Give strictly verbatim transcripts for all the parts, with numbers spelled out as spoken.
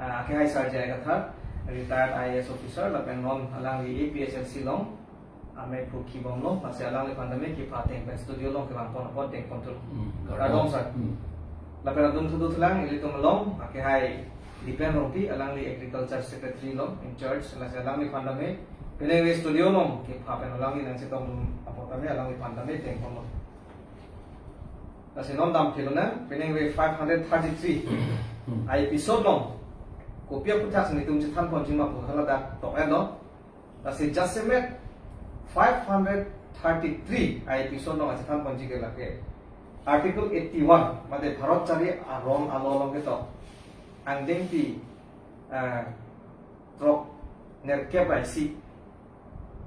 Akehai Sarjai Kathar, retired I A S officer, lapen non alangli A P H L C along amei phu kibomlo, lasi alangliphan tame kepha ateng pen studio along kevang pon apot dengpon thulo. Hmm, kardom, kardom, sir. Hmm. Lapen adung thudu thulang ilitum along akehai Dipen Rongpi, alangli agriculture secretary lo in charge, lasi alangliphan tame penang ave studio along kepha pen alangli nangchetong apot tame alangliphan tame dengponlo. Lasi non damphilonang, penang ave five hundred thirty-three a-episode along kopi aphuthak si netum chethan ponji ma pu haladak tok-etlo. Lasi jasemet five hundred thirty-three a-episode along chethan ponji ke lake Article eighty-one, mate Bharat Chari Aron alo along ketok angdengpi, eh, throknerkep ra isi,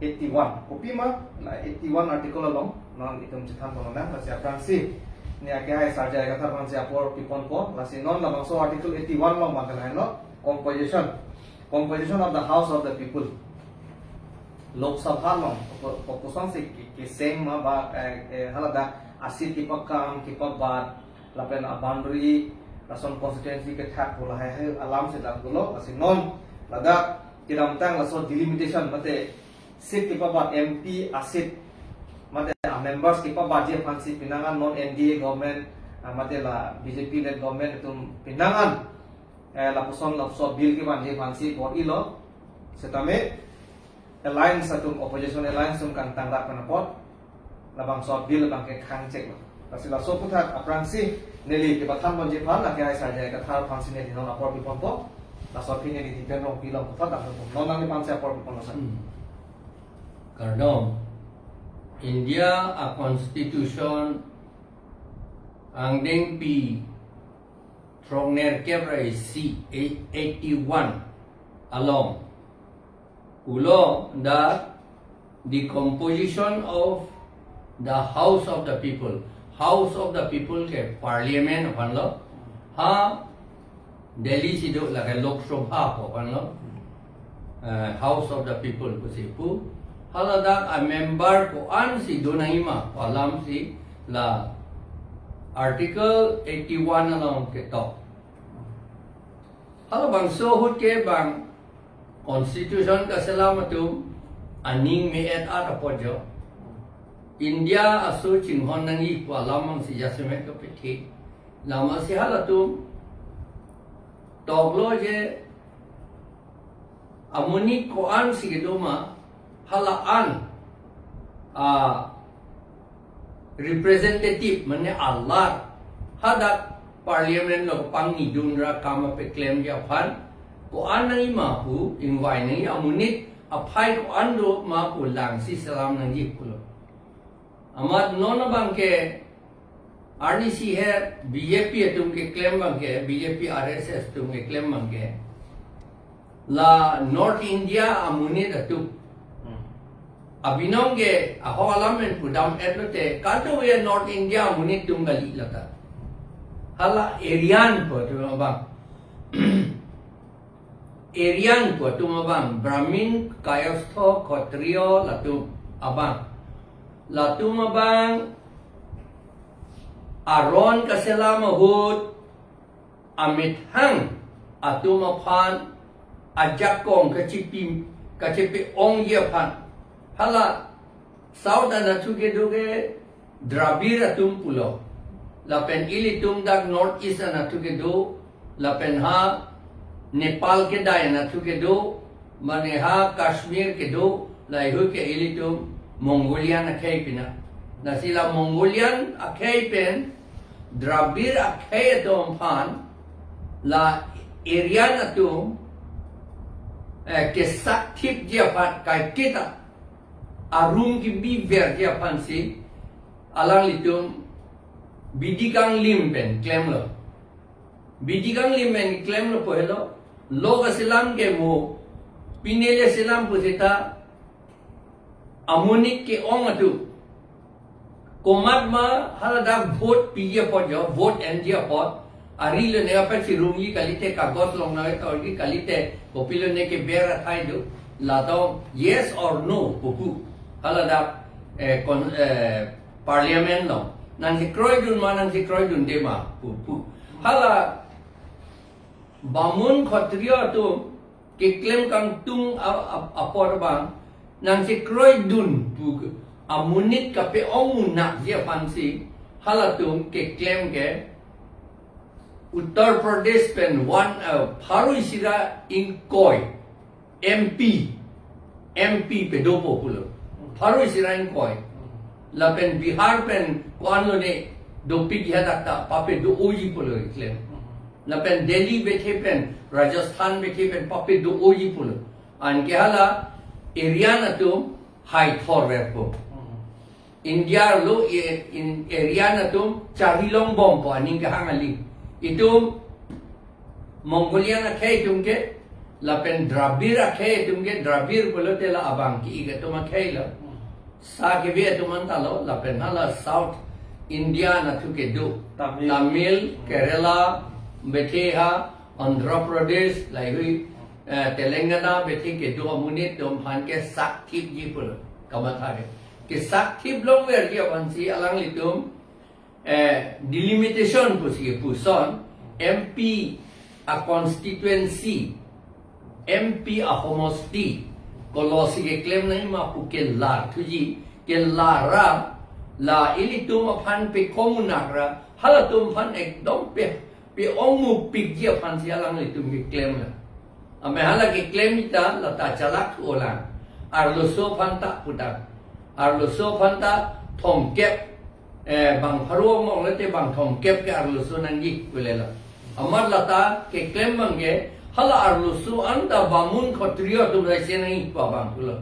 eighty-one. Kopi ma, la eighty-one article along non itum chethan ponlonang, lasi aphrangsi ne akehai Sarjai Kathar aphansi apor piponpo, lasi non labangso Article eighty-one along abang ke lahenlo, composition, composition of the House of the People. Lok Sabha along kopo-, koposonsi ke-, keseng ma ba, eh, eh, haladak a-seat kepakam kepabat, lapen a-boundary, lason constituency kethak pu lahai hai alam si dak dolo, lasi non ladak kedamtang laso delimitation mate seat kepabat, M P a-seat mate a-members kepabadji aphansi penang an non N D A government, ah, mate la B J P led government atum penang an, eh, lapuson lapuson bill kevanji aphansi bor-ilo. Setame alliance atum, opposition alliance atum kangtang rat pen apot labangso bill abang ke khangcheklo. Lasi laso aphuthak aphrangsi neli kepathan ponji aphan akehai Sarjai Kathar aphansi neli non apor piponpo. Laso aphi neli Dipen Rongpi along puthot dak non nangliphansi apor piponlo, sir. Hmm. Kardom. India a-constitution angdengpi throknerkep ra isi, eighty-one along pulo dak the composition of the House of the People. House of the People ke Parliament aphanlo. Ha Delhi si do lake Lok Sabha aphanlo. Eh, House of the People pusi pu. Haladak a-member ko-ansi do nangji ma pu alamsi la Article eighty-one along ketok. Halabangso ahut ke bang constitution kaselam atum aning me-et-at apot jo, India aso chinghon nangji pu alam abangsi jasemet kapethe. Lasi halatum toklo je amonit ko-ansi kedo ma, hala an a-representative mane alar hadak Parliament along pangnidun ra kam apeklemji aphan ko-an nangji ma pu, ingvai nangji, amonit aphai ko-an do ma pu langsi selam nangji pulo. Amat non abang ke arnisi he B J P atum keklem abang ke, B J P R S S atum keklem abang ke, la North India amonit atum. Hmm. Abinong ke ahok alam pen pudam-etlo te, kadokave North India amonit atum kali lata. Hala Aryan pu atum abang. Aryan pu atum abang, Brahmin, Kayastha, Kshatriya, latum abang. Latum abang aron kaselam ahut amethang atum aphan ajakong kachipi, kachipi-ongji aphan. Hala South anatthu kedo ke Dravid atum pulo. Lapen ilitum dak North East anatthu kedo, lapen ha Nepal kedai anatthu kedo, mane ha Kashmir kedo, lahei ahut ke ilitum Mongolian akhei pina. Lasi la Mongolian akhei pen Dravid akhei atum aphan la Aryan atum, eh, kesakthipji aphan kaiketa arum kebiverji aphansi alanglitum bidi kanglim pen klemlo. Bidi kanglim pen klemlo pu helo, lo kaselam ke mo, pine le selam pusita amonit ke-ong atum. Komat ma haladak vote piji apot jo, vote enji apot, ari lone aphan si rumji kalite, kagos along nangketorji kalite, kopilone keber athai do, latum yes or no pupu. Haladak, eh, kon-, eh, Parliament along nangchekroidun ma, nangchekroidunde ma pupu. Hala Bamun Khattriya atum keklem kangtung a- a- apor abang nangchekroidun pu amonit kape-ong munak ji aphansi halatum keklem ke Uttar Pradesh pen one uh, pharo isi ra ingkoi M P, M P pedopo pulo. Pharo isi ra ingkoi. Lapen Bihar pen ko-an lone dopik ya dakta papedo-oji pulo keklem. Lapen Delhi bethe pen, Rajasthan bethe pen papedo-oji pulo. Anke hala Aryan atum hai thor verpo. India arlo e- in Aryan atum chari longbompo aning kehang kali. Itum Mongolian akhei atum ke, lapen Dravid akhei atum ke, Dravid pulote la abang ke-ik atum akhei lo. Sa kevi atum anta lo, lapen hala South India nathu kedo. Tamil. Tamil, Kerala, bethe ha, Andhra Pradesh, lahei hui, eh, Telangana bethe kedo amonit atum aphan kesakthipji pulo. Kamatha ke. Kesakthip longverji aphansi alanglitum eh, delimitation pusi puson M P a constituency, M P a homosti, kolosi keklem nangji ma pu kelar thuji, kelar ra, la ilitum aphan pekong munak ra, halatum aphan ekdom pe, pe-ong mupikji aphansi alanglitum keklem la. Ame hala keklem ita lata chalak thu olang. Arloso aphanta pudak. Arloso aphanta thomkep, eh, bang pharo mong lete bang thomkep ke arloso nangji pulela. Amat lata keklem abang ke hala arloso anta Bamun Khattriya atum raise nangji pu abang pulo.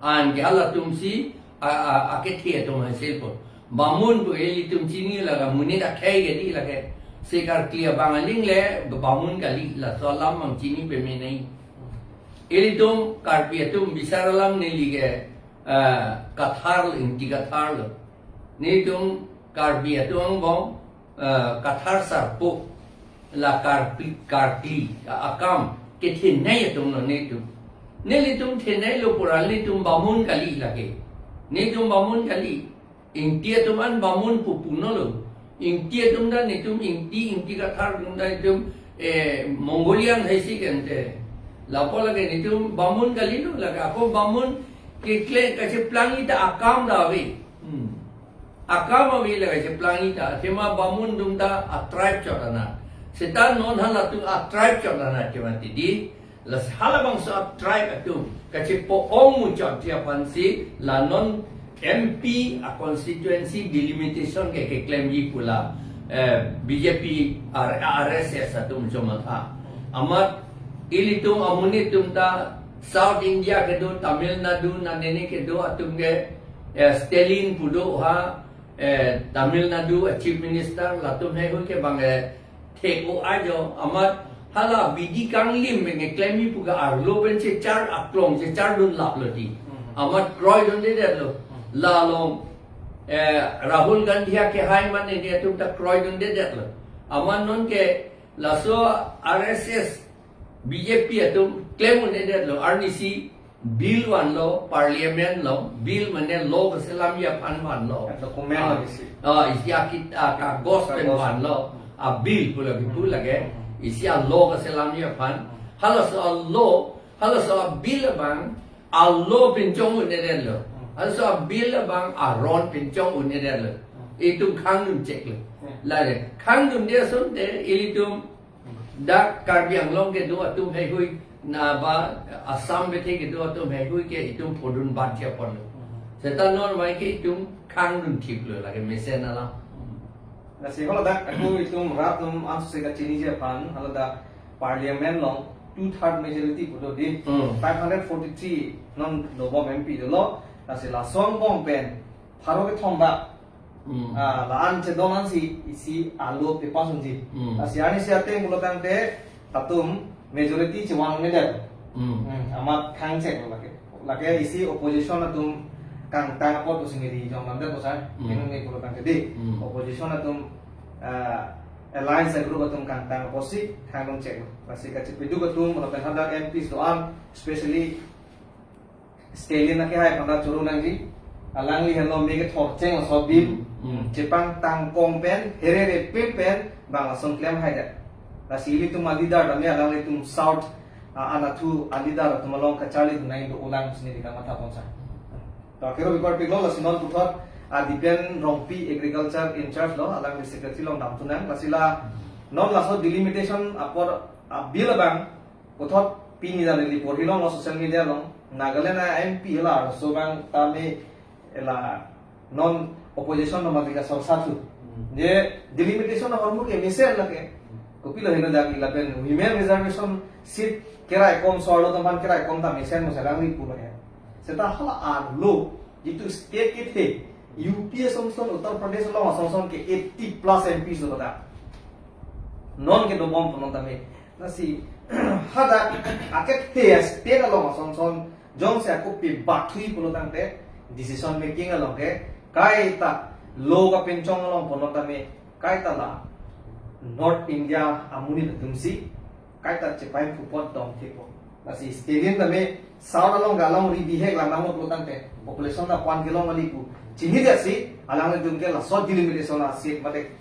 Anke halatumsi a, a, akethe atum hai silpo. Bamun pu ilitum chini laga monit akhei ke di lake. Se Karkli abang aling le Bamun kali, laso alam abang chini peme nangji. Ilitum Karbi atum bisar alam neli ke, eh, Kathar, Ingti Kathar lo. Nelitum Karbi atum angbong, eh, Kathar sarpo la Karbi, Karkli, a- akam kethenei atum lo nelitum. Nelitum thenei lo pura nelitum Bamun kali lake. Nelitum Bamun kali. Ingti atum an Bamun pu puno lo. Ingti atum ta nelitum Ingti, Ingti Kathar atum ta nelitum, eh, Mongolian haisi kente. Lapu lake nelitum Bamun kali lo lake. Ako Bamun keklem kacheplangji ta akam ta ave. Hmm. Akam ave lake cheplangji ta. Athema Bamun atum ta a tribe chot anat. Seta non halatum a tribe chot anat kemati di. Lasi halabangso a tribe atum kachepo-ong muchotji aphansi la non M P a constituency delimitation ke keklemji pu la, eh, B J P R- R S S atum chomatha. Amat ilitum amonit atum ta South India kedo, Tamil Nadu, nanene kedo atum ke, eh, Stalin pudo ha, eh, Tamil Nadu a Chief Minister latum heihui ke bang, eh, thek-o ajo, amat hala bidi kanglim pen keklemji pu ke arlo pen chechar aklong chechardun laplo di. Hmm. Amat kroidundedetlo. Hmm. La along, eh, Rahul Gandhi akehai mane ni atum ta kroidundedetlo. Amat non ke laso R S S B J P atum klem un-edetlo, arnisi bill vanlo, parliament along, bill mane law kaselamji aphan vanlo. Document Ah, lagi si. Ah, isi akit, ah, kagos pen Kagos. vanlo. A bill pu lagi pu Hmm. lagi. Hmm. Isi a law kaselamji aphan. Hmm. Halaso a law, halaso a bill abang, a law pinchong un-edetlo. Hmm. Halaso a bill abang, aron pinchong un-edetlo. Hmm. Itum khangdun cheklo. Hmm. Lale, khangdunde asonte, ilitum dak Karbi Anglong kedo atum heihui, na ba Assam bethe kedo atum heihui ke itum phodun bat ji apor lo. Hmm. Seta non mai ke itum khangdun thiplo lake mesen alam. Lasi hala dak ako itum rat atum ansi kachiniji aphan, hala dak parliament along two third majority pudo di, Hmm. five hundred forty-three non dobom M P dolo, lasi laso angbong pen pharo kethom ba Hmm. Ah, la-an chedon ansi isi a law pepass unji. Hmm. Lasi arnisi ateng pulotangte latum majority chevan un-edet. Hmm. Hmm, amat khang chek lo lake. Lake isi opposition atum kangtang apot pusi neli jong lamdet pusi. Hmm. Inut ne pulotangte di. Hmm. Opposition atum, ah, alliance group atum kangtang apotsi khang long chek lo. Lasi kachepeduk atum lapen hadak M Ps do-an, especially Stalin akehai aphan ta choro nangji. Alangli henlo me kethor cheng laso bill. Hmm, hmm. Chepangtang kong pen, herere pil pen, bang lason klem haidet. Lasi ilitum a-leader tame alanglitum South, ah, anatthu a-leader atum along kacharli dun nangji do-olang pusi neli kamatha pon sa. To akero bipar pilo, lasi non puthot, ah, Dipen Rongpi, agriculture in charge lo, alangli secretary along damthu nang. Lasi la non laso delimitation apor, ah, bill abang puthot pini ta neli porhi longlo social media along, Nagaland a-M P la so abang tame la non opposition atum mati kasorsa thu. Hmm. Je delimitation ahormu ke mesen lake. Kopilo henlo dak lapen women reservation seat keraikom, so-arlo atum aphan keraikom ta mesen mo sarang ri pulo ya. Seta hala arlo jitu state kethe U P asonson, Uttar Pradesh along asonson ke eighty plus M Ps do dak. Non ke dobom punon tame. Lasi hadak akethe state along asonson jongsi ako pebatthui pulo tangte decision making along ke kaita lo kapinchong along punon tame kaita la North India amonit atumsi kaita chepai phupot dong thepo. Lasi state tame South along galang ri bihek la nanglo pulo tangte population ta pan kelong kali pu. Chini jasi alanglitum ke laso delimitation a-seat mate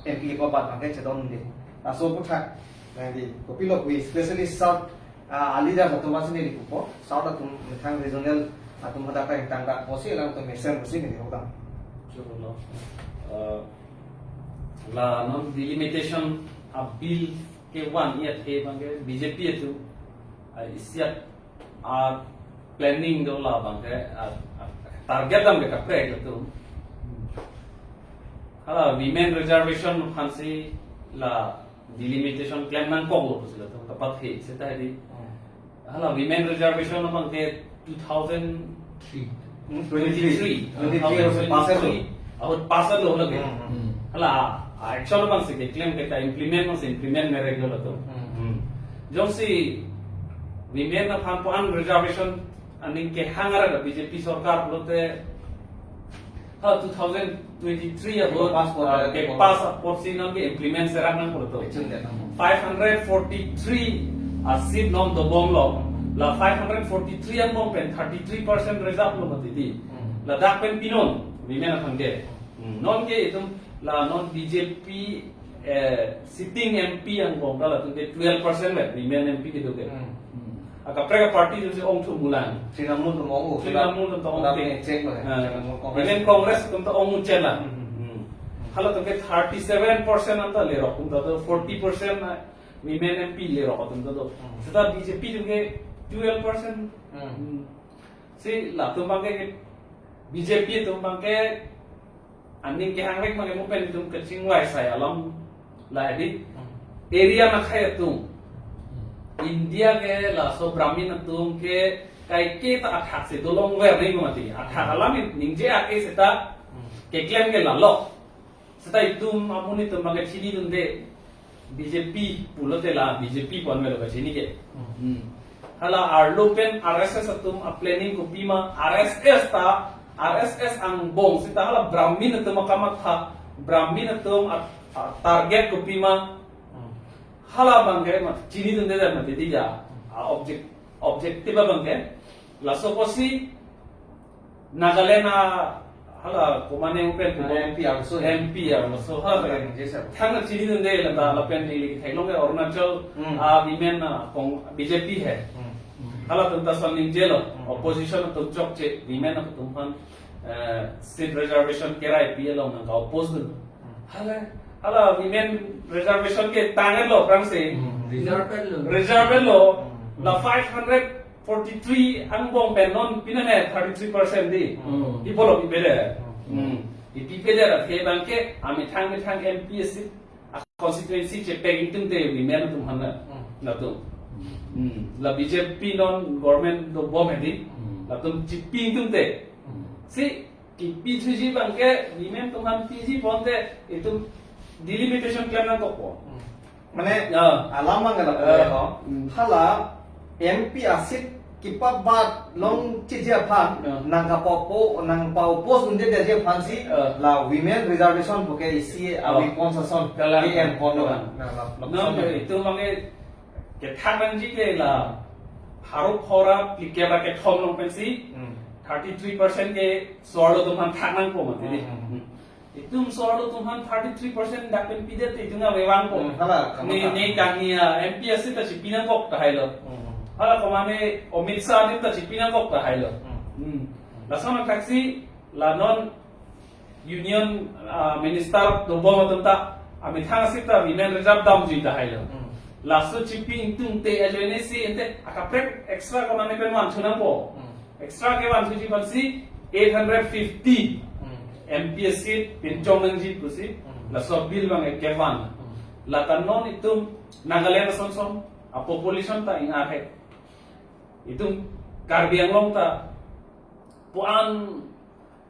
M P kepabat abang ke chedon de. Laso aphuthak nangdi kopilo pu, especially South, ah, a-leader atum aphansi neli pupo. South atum methang regional atum hadak ta ingtang dak pusi alangtum mesen pusi neli hodang. Choklo. Eh, la non delimitation a-bill kevan-i athe abang ke B J P atum, ah, isi a-planning do labang ke, ah, ah, target dam ke kaprek atum. Hala women reservation aphansi la delimitation klem nangkoklo pusi latum kapathe seta di. Hmm. Hala women reservation abang ke two thousand three. Hmm, twenty-three. Twenty-three ahut pass lo. Ahut pass lo lake. Hmm, hmm. Hmm. Hala action abangsi keklem ke ta implement abangsi implement merek lo latum. Hmm. Hmm. Jongsi women aphan pu-an reservation aning kehang arat B J P sorkar pulote ha two thousand twenty-three ahut, pass ah, pulote ke pass apotsi non ke implement serak nang pulote. Action de nang. Five hundred forty-three a-seat non dobomlo. La five hundred forty-three angbong pen thirty-three percent reserve lo mati di. Hmm. Ladak pen pinon women aphan ke. Hmm. Non ke itum la non B J P, eh, sitting M P angbong ta latum ke twelve percent le women M P kedo ke. Hmm. Hmm. Akaprek a-party atumsi ongthu mulang. Trinamool atum ong-o. Trinamool atum ta ong ladak ke. Pen check lo ya. Ah. Trinamool Congress. Even Congress atum ta ong-o chela. Hmm. Hmm. Halatum ke thirty-seven percent anta lerok atum ta do, forty percent na women M P lerok atum ta do. Hmm. Seta B J P atum ke twelve percent. Hmm. Hmm. Si latum abang ke B J P atum abang ke aning kehangrek abang ke mo pen itum kachingvai sai alam lahei di. Hmm. Area akhei atum. Hmm. India ke laso Brahmin atum ke kaike ta athak si dolongver nangji mati. Athak alam ningje ake seta, hmm, keklem ke lalo. Seta itum amonit atum abang ke chinidunde B J P pulote la B J P pu-an melo kachini ke. Hmm. Hmm. Hala arlo pen R S S atum a-planning kopima, R S S ta, R S S angbong seta hala Brahmin atum akamatha, Brahmin atum a, a-target kopima. Hmm. Hala abang ke mat chinidunde mati di ya. A-object, objective abang ke. Laso apotsi Nagaland a hala komane upen mane M P arloso. M P arloso. Hala ningje sa. Thang chinidunde lata lapen neli theklong ke Arunachal, hmm, a-women a kong B J P he. Hmm. Halatum ta son ningjelo. Hmm. Opposition atum chokche, women atum aphan, eh, seat reservation keraipi along nangka-oppose dun. Hmm. Hala, hala women reservation ke tanglo aphrangsi. Hmm. Reserve lo. Reserve lo. Hmm. La five hundred forty-three angbong pen non pinane thirty-three percent di. Hmm. Ipolo pipede. Hmm. Ipipede ra ke abang ke amethang methang M P seat a-constituency chepek ingtungte women atum aphan na. Hmm. Latum. Hmm. La B J P non government dobom hedi. Hmm. Latum chipi ingtungte. Hmm. Si kipi thuji abang ke women atum aphan piji ponte itum delimitation klem nangkokpo. Hmm. Mane, ya, alam abang ke la, eh, ko. Hmm. Hala M P a-seat kepabat long chiji aphan, ya, nangkapopo, nangpa-oppose dunde ji aphansi, eh, la women reservation pu ke isi, ya, a-weapon ason, kalang, ke en ponlo kan. Kalang. Na, la, la, non, la, itum abang ke kethak nangji ke la pharo phongo ra phlikep ra kethom along pensi, hmm, thirty-three percent ke so-arlo atum aphan thak nangpo mati di. Hmm, hmm, hmm. Hmm. Itum so-arlo atum aphan thirty three percent dak pen pidet te itum ave vangpo. Hmm, hala, ne, kamatha. Ne kangni a-M P ase ta chipi nangkok tahai lo. Hmm. Hala komane Amit Shah adim ta chipi nangkok tahai lo. Hmm. Hmm. Lason athaksi la non Union, ah, Minister dobom atum ta amethang ase ta women reserve damji tahai lo. Hmm. Laso chipi ingtungte ajoine si ente akaprek extra komane pen vanthu nangpo. Hmm. Extra kevanthuji aphansi eight hundred fifty Hmm. M P ase pinchong nangji pusi Hmm. laso bill abang kevan. Hmm. Lata non itum Nagaland ason son a-population ta ing-ar he. Itum Karbi Anglong ta puan,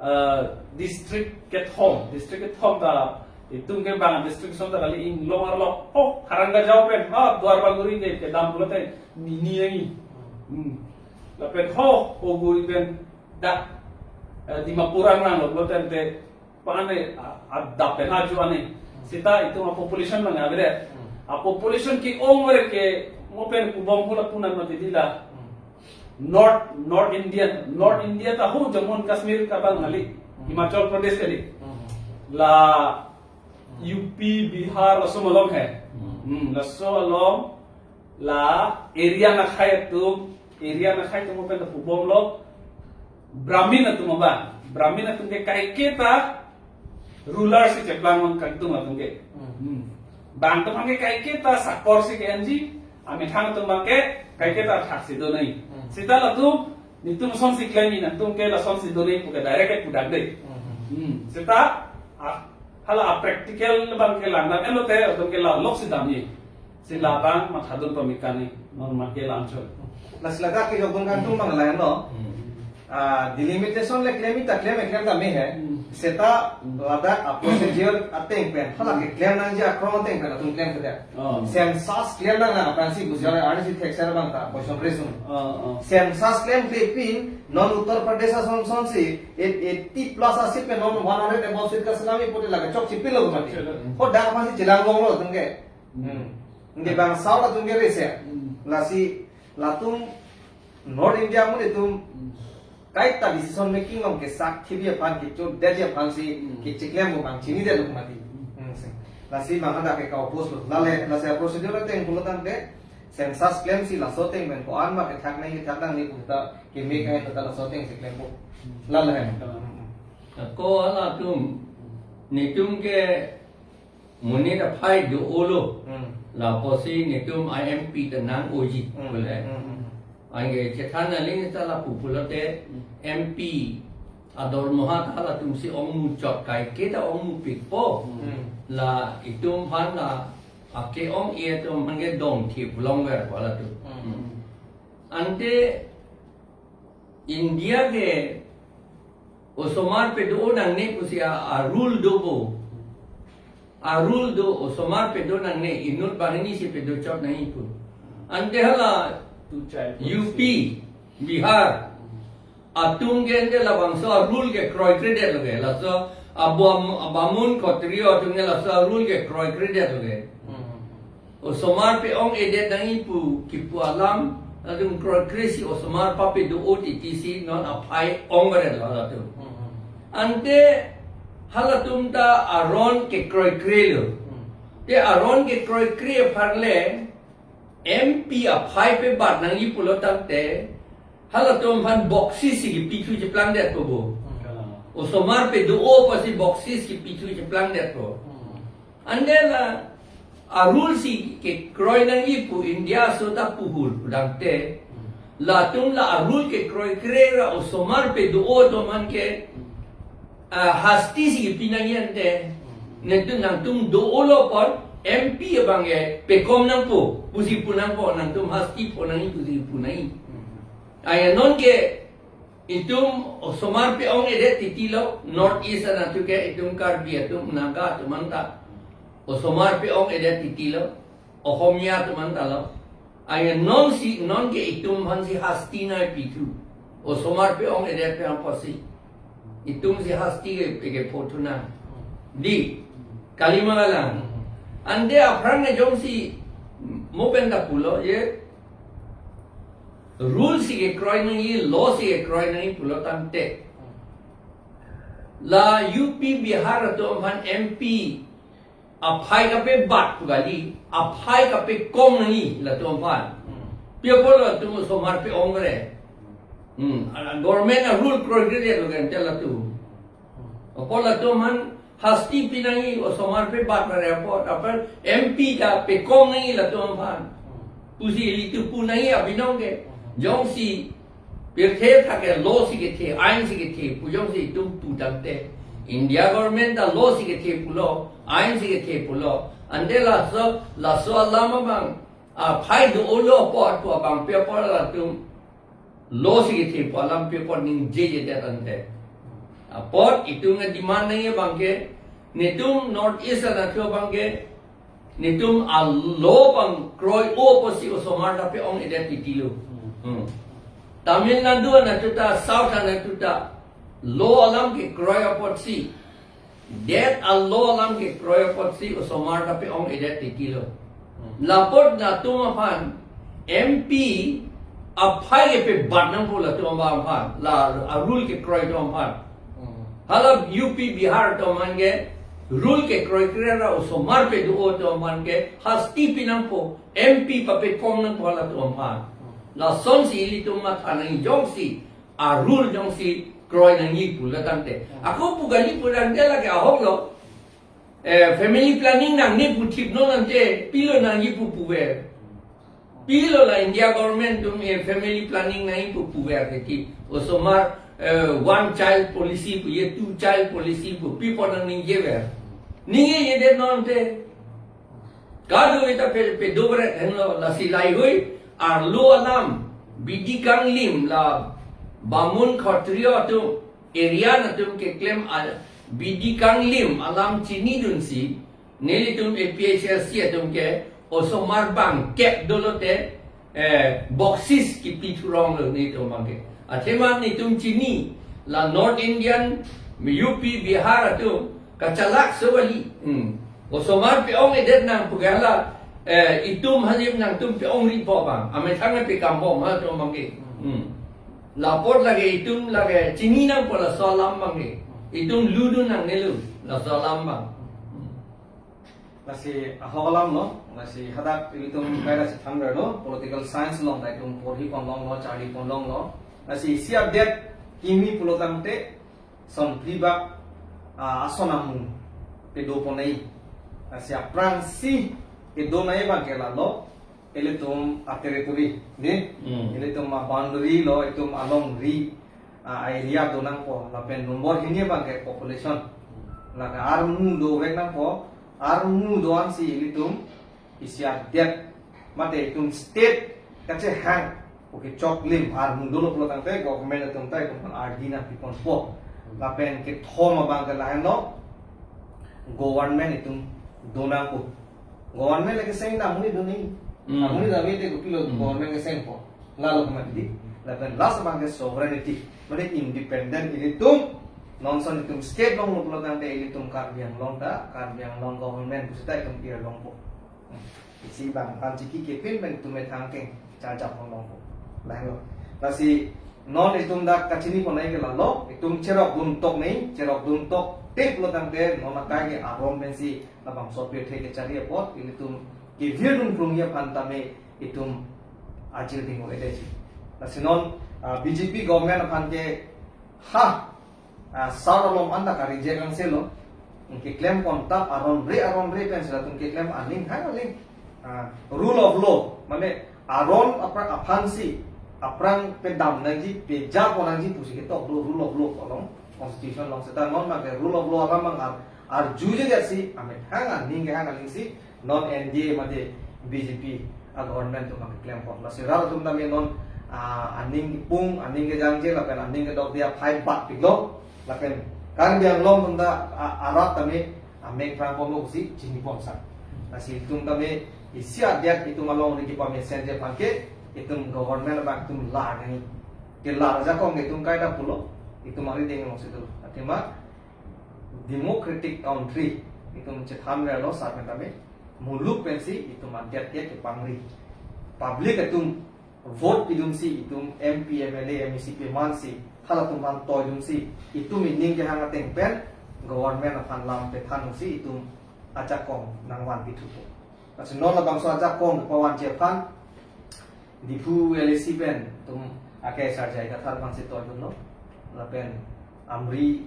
eh, district kethom, district kethom ta itum ke bang district ason ta kali inglong arlo. Oh, Harangajao pen, ha, Duar Bagori ke kedam pulote nini lagi. Hmm. Lapen ho, Oguri pen dak, eh, Dimapur anglong lo pulote ante pane, a, adap pen ajo ane. Seta itum a-population abang avedet. Hmm. A-population ke-ong vere ke mo pen kubom hula punan mati dila. Hmm. North, North Indian, North India ta ho Jammu and Kashmir ke abang kali. Hmm. Himachal Pradesh kali. Hmm. La U P, Bihar, laso malom he. Hmm. Hmm, laso along la area nakhai atum, area nakhai atum pen kubom lo Brahmin atum abang. Brahmin atum ke kaiketa ruler si cheplang nangkangtung atum ke. Hmm. Hmm. Bang atum abang ke kaiketa sakor si ke-enji, amethang atum abang ke kaiketa thak si donoi. Hmm. Seta latum, netum son si klem nangtum ke lason si donoi pu ke direct ke pudak de. Hmm. Hmm. Seta, ah, hala a-practical abang ke langdam enlo te, atum ke la lok si damji. Si labang mathadun pamikani, non make lamchon. Lasi ladak kejokdun kangtung abang lahenlo. Hmm. Ah, delimitation le klem ta klem, klem ta me he. Hmm. Seta Hmm. ladak a-procedure ateng pen, hala keklem nangji akrong ateng pen atum klemkledet. Oh. Census klem nang nang aphrangsi busi arnisi thekser abang ta, boison resun. Oh, oh. Census klemkle pin, non Uttar Pradesh ason son si, eight-, eighty plus a-seat pen non one hundred above seat kaselam-i pute lake chokche pilo mati. Chokche lo. Ho dak aphansi chelang longlo atum ke. Hmm. Nde bang South atum ke rese. Hmm. Lasi latum North India amonit atum Hmm. kaita decision making along kesak thibi aphan, kechodetji aphansi Hmm. kecheklem abang chinidetlo mati. Hmm. Hmm, si. Lasi bang hadak ke ka-oppose lo. Lale, lasi a-procedure ateng pulo tangte census klemsi laso ateng pen ko-an ma kethak nang, kethak nangne pu ta keme kai ta laso ateng si klempo. Hmm. Lale. Hmm. Ako halatum, netum ke monit aphai do-olo. Hmm. Lapusi netum I M P ta nang-oji Hmm. pule. Hmm, hmm, hmm. Anke chethan aling ta lapu pulote Hmm. M P adormoha ta latumsi ongmuchot kaiketa ongmupikpo. Hmm. La itum aphan la ake-ong-e atum aphan ke dongthip longver pu latum. Hmm. Hmm. Ante India ke osomar pedo nangne pusi a, a-rule dopo. A-rule do osomar pedo nangne, inut banghini si pedochot nangji pu. Ante hala Two child U P, policy. Bihar atum ke ante labangso a-rule ke kroikredetlo ke. Laso abam-, abamun Khattriya atum ke laso a-rule ke kroikredetlo ke. Hmm. Osomar pe-ong-edet nangji pu kipu alam, latum kroikresi osomar pape do-o titi si non aphai ongredetlo latum. Hmm. Ante halatum ta aron kekroikrelo. Hmm. Te aron kekroikre aphan le M P aphai pebat nangji pulo tangte, halatum aphan boxes si kipithu cheplangdetpo bo. Hmm. Osomar pe do-o apotsi boxes kipithu cheplangdetpo. Hmm. Ante la a-rule si kekroi nangji pu India aso ta puhul pudamte. Hmm. Latum la a-rule kekroikre ra osomar pe do-o atum aphan ke, Hmm. ah, hasti si kipi nangji ante. Hmm. Netum nangtum do-olo apot M P abang ke pekom nangpo, pusi pu nangpo, nangtum hasti pho nangji pusi pu nangji. Hmm. Aya non ke itum osomar pe-ong-edet titi lo, North East anatthu ke itum Karbi atum, Naga atum anta osomar pe-ong-edet titi lo, Ohomia atum anta lo. Aya non si, non ke itum aphansi hasti nangpithu. Osomar pe-ong-edet pen apotsi itum si hasti ke, ke phothunang. Di, kali ma kalang. Ante aphrang ke jongsi mo pen ta pulo, ye rule si kekroi nangji, law si kekroi nangji pulo tangte, La U P Bihar atum aphan M P aphai kapebat pu kali, aphai kapekong nangji latum aphan. Hmm. Pi apot latum osomar pe-ong kre. Hmm. Ala government a-rule kroikre lo kan tel latum. Apot latum aphan hasti pi nangji, osomar pebat kre apot, apot M P ta pekong nangji latum aphan pusi ilitum pu nangji abinong ke. Jongsi pirthe thak ke law si kethe, ain si kethe pu jongsi itum pu tangte, India government ta law si kethe pulo, ain si kethe pulo. Ante laso, laso alam abang aphai do-olo apot pu abang pi apot latum law si kethe pu alam pi apot ningjejedet ante. Apot itum ke demand nangji abang ke, netum North East anatthu abang ke, netum a-law abang kroi-o apotsi osomar ta pe-ong-edet titilo. Hmm. Tamil Nadu anatthu ta, South anatthu ta, law alam kekroi apotsi, det a-law alam kekroi apotsi osomar ta pe-ong-edet titilo. Hmm. Lapot latum aphan M P aphai kepebat nangpo latum abang aphan, la a-rule kekroi atum aphan. Hmm. Hala U P Bihar atum aphan ke rule kekroikre ra osomar pedo-o atum aphan ke hasti pi nangpo, M P papekong nangpo latum aphan. Hmm. Lasonsi ilitum matha nangji, jongsi a-rule jongsi kroi nangji pu la tangte. Hmm. Ako pu kali pu tangte lake ahok lo. Eh, family planning nangne pu thip non ante pilo nangji pu puver. Pilo la India government atum, eh, family planning nangji pu puver ke ti. Osomar, eh, one child policy pu, ye two child policy pu, pi apot nangningjever. Ningjejedet non ante. Kadokave ta pe, pedo bret henlo, lasi laheihui arlo alam, bidi kanglim la Bamun Khatriya atum, Aryan atum keklem a, bidi kanglim alam chinidunsi, nelitum A P H L C atum ke osomar bangkep dolote, eh, boksis kipi thurong lo netum abang ke. Athema netum chini, la North Indian, U P, Bihar atum kachalak so kali. Hmm. Osomar pe-ong-edet nang pu ke hala, eh, itum hajim nangtum pe-ongripo abang. Amethang pe kambom ha atum abang ke. Hmm. Lapot lake itum lake chini nangpo laso alam abang ke. Itum ludun nangnelo laso alam abang. Hmm. Lasi ahok alam lo, lasi hadak ilitum kaira si thanver lo, political science along ta itum porhi ponlong lo, charli ponlong lo. Lasi isi adet kimi pulo tangte, son phli bak, ah, ason amu pedo pon nangji. Lasi aphrangsi kedo nangji abang ke lalo, ilitum a-territory, di? Hmm. Ilitum a-boundary lo, itum alongri, ah, area do nangpo, lapen nombor hini abang ke population. Lake armu dovek nangpo, armu do-ansi ilitum isi adet, mate itum state kachehang, oke, choklim, armu dolo pulo tangte government atum ta itum kan ardi nangpi ponpo. Lapen kethom abang ke lahenlo, government itum do nangpo. Government lake seng na amonit do nangji. Hmm. Amonit ave te kopilo Hmm. government ke sengpo. Lalo komat di. Lapen last abang ke sovereignty. Mane independent ilitum, non son itum state longlo pulo tangte ilitum Karbi Anglong ta, Karbi Anglong government pusita itum pir longpo. Hmm. Isi abang, anchiki kepin pen itum methang keng, charjap longpo. Lahenlo. Lasi non itum dak kachini pon nangji ke lalo, itum cherokdun tok nangji, cherokdun tokte pulo tangte non akai ke aron pensi labangso apirthe kechari apot, ilitum kevirdun krungji aphan tame itum ajir ding-o-edetji. Lasi non, ah, B J P government aphan ke ha, ah, sar alom anta ka-reject angse lo. Keklem kontap aron re, aron re pensi latum keklem aning hang aling. Ah, rule of law, mane aron apra-, aphansi, aphrang pedam nangji, peja pon nangji pusi ketok do rule of law along, constitution along. Seta non abang ke rule of law alam abang ar-, arjujedet si, amethang aning kehang alingsi, non N D A mate B J P a-government atum abang keklem kok. Lasi rat atum tame non, ah, aning kepung, aning kejangje, lapen aning kedokde aphai bat piklo, lapen Karbi Anglong atum ta, ah, arat tame amek phrang ponlo pusi chini pon sang. Lasi itum tame isi adet itum alongri kepamesen je aphan ke itum government abang itum lar nangji. Kelar ajakong itum kaita pulo, itum ari deng alongsi dolo. Athema democratic country itum chethanverlo sar pen tame, muluk pensi itum adet ke kepangri. Public atum vote pidunsi itum M P, M L A, M A C pemansi Halatum aphan toidunsi, itum ining kehang ateng pen government aphan lam pethansi itum ajakong nangvan pithupo. Lasi non labangso ajakong pavanji aphan Diphu L A C pen itum ake Sarjai Kathar aphansi toidunlo. Lapen Amri,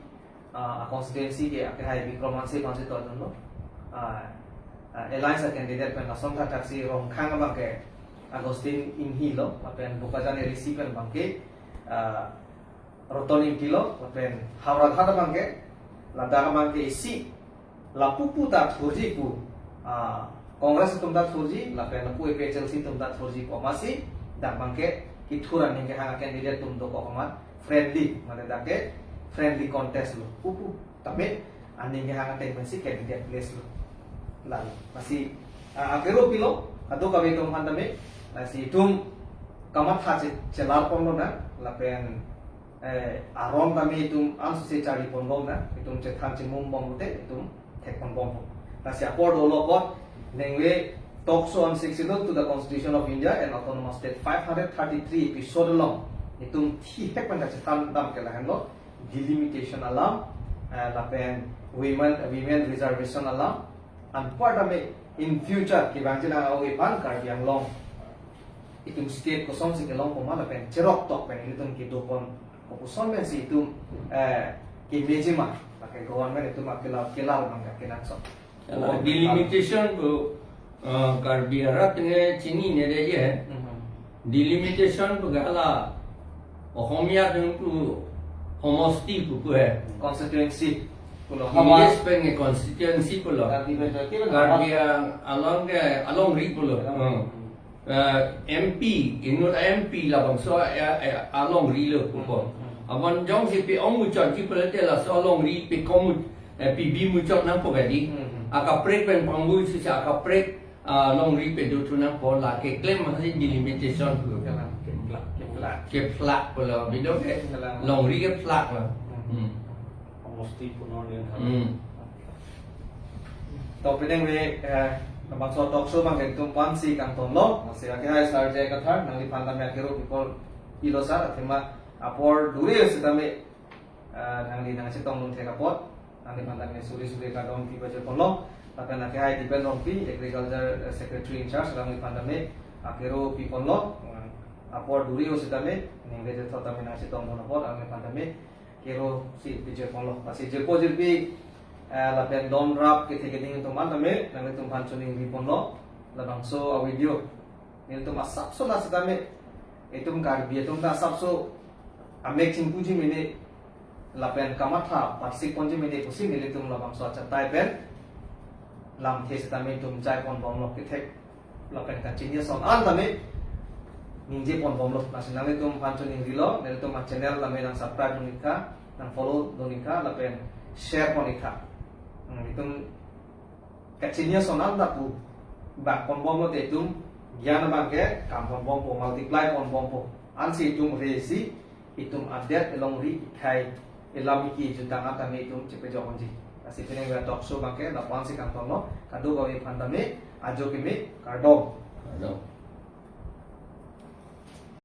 ah, constituency ke ake hai Bikram Hanse aphansi toidunlo. Ah, ah, alliance a candidate pen lason thakthak si Rongkhang abangke Augustine Enghi lo, lapen Bokajan L A C pen abangke, ah, Roton Ingti lo, lapen Howraghat abangke, ladak abangke isi lapu pu ta thurji pu, ah, Congress atum ta thurji, lapen lapu A P H L C atum ta thurji pu amatsi, dak abangke kethur aning kehang candidate atum dokok amat friendly, mane dak ke friendly contest lo, pu pu tame aning kehang ateng pensi candidate place lo. Lalo. Lasi, ah, akero pilo, kadokave atum aphan tame, lasi itum kamatha che-, chelar ponlonang, lapen, eh, aron tame itum ansose charli ponbomnang, itum chethan chemum bom te, itum thek ponbompo. Lasi apor dolo apot, ningve talk show on sixty-two to the Constitution of India and Autonomous State five hundred thirty-three episode along, itum thihek pen kachethan dam ke lahenlo, delimitation alam, eh, lapen women, women reservation alam, anpar tame in future kevangji nang-o aphan Karbi Anglong itum state kosonsi kelong poma lapen cherok tok pen itum kedo pon kopuson pensi itum, eh, kemeji ma, lake government itum akelar, kelar abang kenangsot. Kalau delimitation pu, eh, Karbi arat nge chinine dei he. Mhm. Delimitation pu ke hala Ohomia atum pu homosti pu pu he. Constituency pulo. English pen nge constituency pulo. Karbi pen Karbi Anglong ke alongri pulo. Alongri. Hmm. Eh, M P, inut M P labangso, eh, eh, alongri lo pupo. Hmm. Abang jongsi pe-ong muchotji pulote laso alongri pe-kom mu-, eh, pibi muchot nangpo kadi. Hmm. Akaprek pen pangbu sisa akaprek, ah, longri pedo thu nangpo, la keklem masi delimitation pu. Kelang, keplak, keplak. Keplak pulo, bidok ke. Kelang. Longri keplak lo. Hmm. Hmm. Homosti puno dia. Hmm. To penang ve, eh, labangso talk show abang itum aphansi kangtonlo, lasi ake hai Sarjai Kathar, nangliphan tame akero pi pon pilo sir, athema apor dure setame, eh, nangli nangchetongdun thek apot, nangliphan tame suri suri kardom pi pajir ponlo, lapen ake hai Dipen Rongpi, Agriculture, eh, Secretary in charge, nangliphan tame akero pi ponlo, apor dure setame, ningve jethot tame nangchetongdun apot, nangliphan tame, kero si pijir ponlo. Lasi jirpo jirpi, eh, lapen don rap kethe keding atum aphan tame, nanglitum aphan choningri ponlo, labangso a-video. Nelitum asapso la setame, itum Karbi atum ta asapso amek chingpuji mene, lapen kamatha parsik ponji mene pusi nelitum labangso achatai pen lamthe setame itum chai ponbomlo kethek. Lapen kachini ason an tame ningje ponbomlo. Lasi nanglitum aphan choningrilo, nelitum a-channel tame nang subscribe dun-ik tha, nang follow dun-ik tha, lapen share pon-ik tha. Hmm, itum kachini ason an ta pu bak ponbomlote itum gyan abangke kam ponbompo, multiply ponbompo. Ansi itum resi itum adet alongri ikhai ilam iki jutang an tame itum chepejok unji. Lasi penang ve talk show abangke lapu-ansi kangtonlo, kadokave aphan tame ajo keme kardom. Kardom.